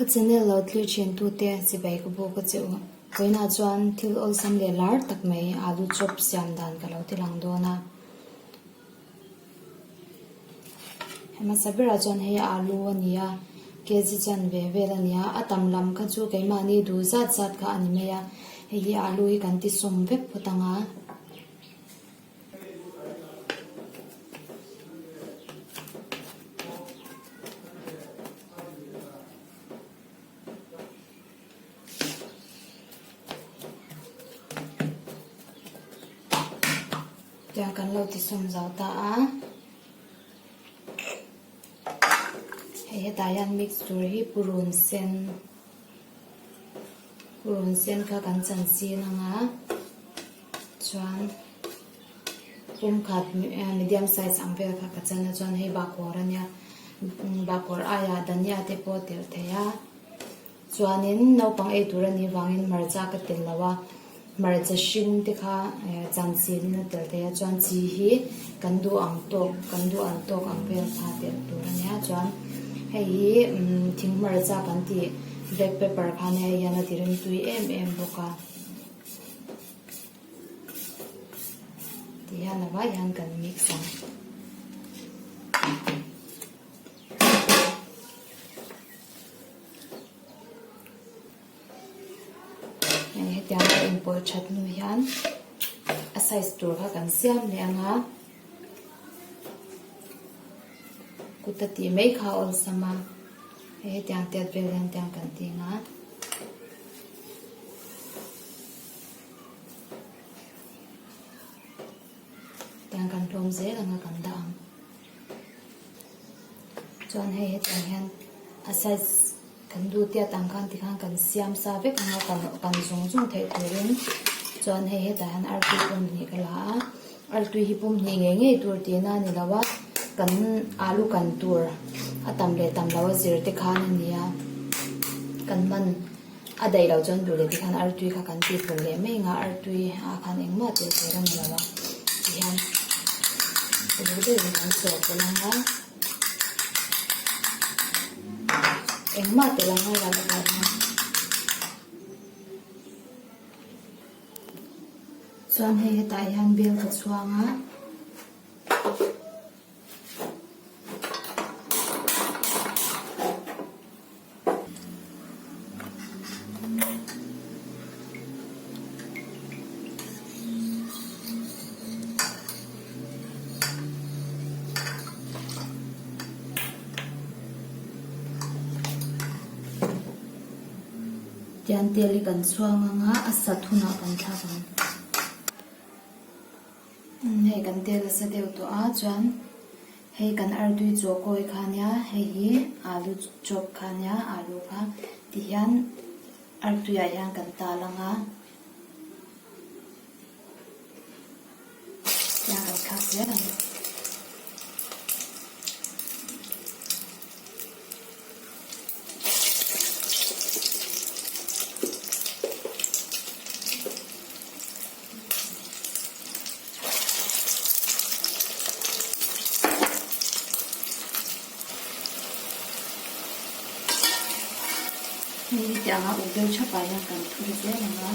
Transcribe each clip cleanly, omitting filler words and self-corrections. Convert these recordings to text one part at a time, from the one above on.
Ka channel lo thlir thin tute chibai ka buk a che u. Vawiinah chuan thil awlsam leh lar tak mai alu chop siam dan ka lo ti lang dawn a. Hmasa berah chuan hei alu a ni a, kg chan ve vel a ni a, a tam lam kha chu keimahni duh zat zat kha a ni mai a, hei hi alu hi kan ti sawm vek phawt ang a. Tiang kan lo ti sawm zo ta a, hei hetah hian mix tur hi purun sen purun sen kha kan chan sin ang a chuan pumkhat medium size ang vel kha ka chan a chuan hei bakawr a nia bakawr aiah dhania te pawh a telh theih a. Chuanin naupang ei tur a nih vangin hmarcha ka tel lo a, hmarcha hring te kha chan chilin a tel thei a, chuan chi hi kan duh ang tawk, kan duh ang tawk ang vel kha tel tur a nia, chuan hei hi thing hmarcha kan tih black pepper kha nia hei hian a ti rim tui em em bawk a, ti hian a vai hian kan mix ang. Hei hetiang a inpawlh that hnu hian a size tur kha kan siam leh ang a, kut a tih mai kha a awlsam a, hei hetiang tiat vel hian tiang kan ti ang a. Tiang kan hlawm zel ang a kan dah ang. Chuan hei hetiang hian a size kan duh tiat ang khan tikhan kan siam sa vek ang a kan kan zawng zawng theih turin chuan hei hetah hian artui pum hnih ka la a artui hi pum hnih ngei ngei tur tihna a ni lo a kan alu kan tur a tam leh tam lo a zir te khan a ni a kan hman a daih loh chuan duh leh tikhan artui kha kan tih pawlh leh mai ang a artui ah khan engmah telh tur a ni lo a tihian uluk deuhin kan chawh pawlh ang a engmah telh ang a lo a chuan hei hetah hian bel ka chhuang a. Tian tel hi kan chhuang ang a, a sat hunah kan thlak ang. Hei kan tel a sa deuh tawh a chuan hei kan artui chaw kawi kha ania hei hi alu chop kha ania alu kha ti hian artui ah hian kan tal ang a tiang kan thlak zel ang. Hei hetiang a uk deuh thap ah hian kan thur zel ang a.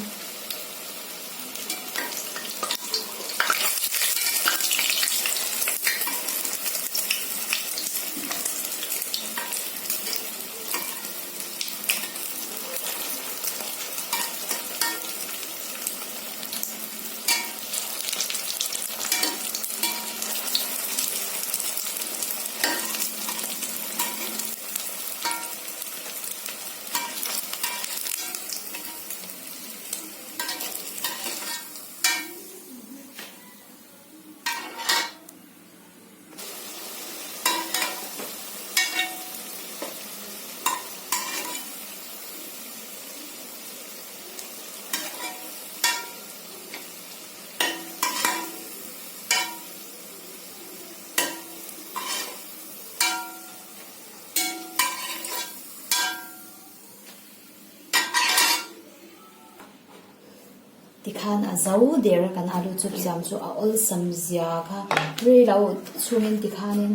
Tikhan a zo der a kan alu chup siam chu a awlsam zia kha rei lo chhungin tikhanin.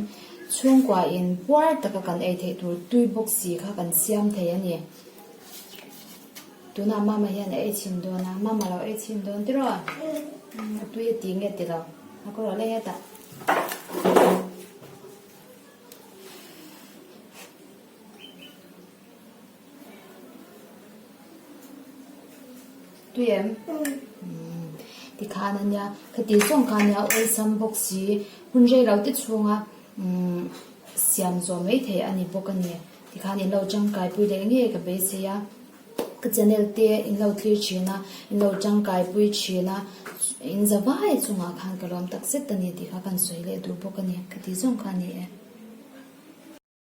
Chhungkua in puar taka kan ei theih tur tui bawk si kha kan siam thei a ni. Tunah mama hian a ei chhin dawn a, mama lo ei chhin dawn tiraw? A tui a ti nge ti lo, a kawr a lei hetah. Tui em? Tikhan a nia, khati zawng kha a nia awlsam bawk si, hun rei lo te chhunga siam zawh mai thei a ni bawk a ni. Tikhan in lo tangkaipui leh ngei ka beisei a, ka channel te in lo thlir thin a, in lo tangkaipui thin a, in za vai chungah khan ka lawm tak zet a ni tih kha kan sawi leh duh bawk a ni, khati zawng kha a ni e.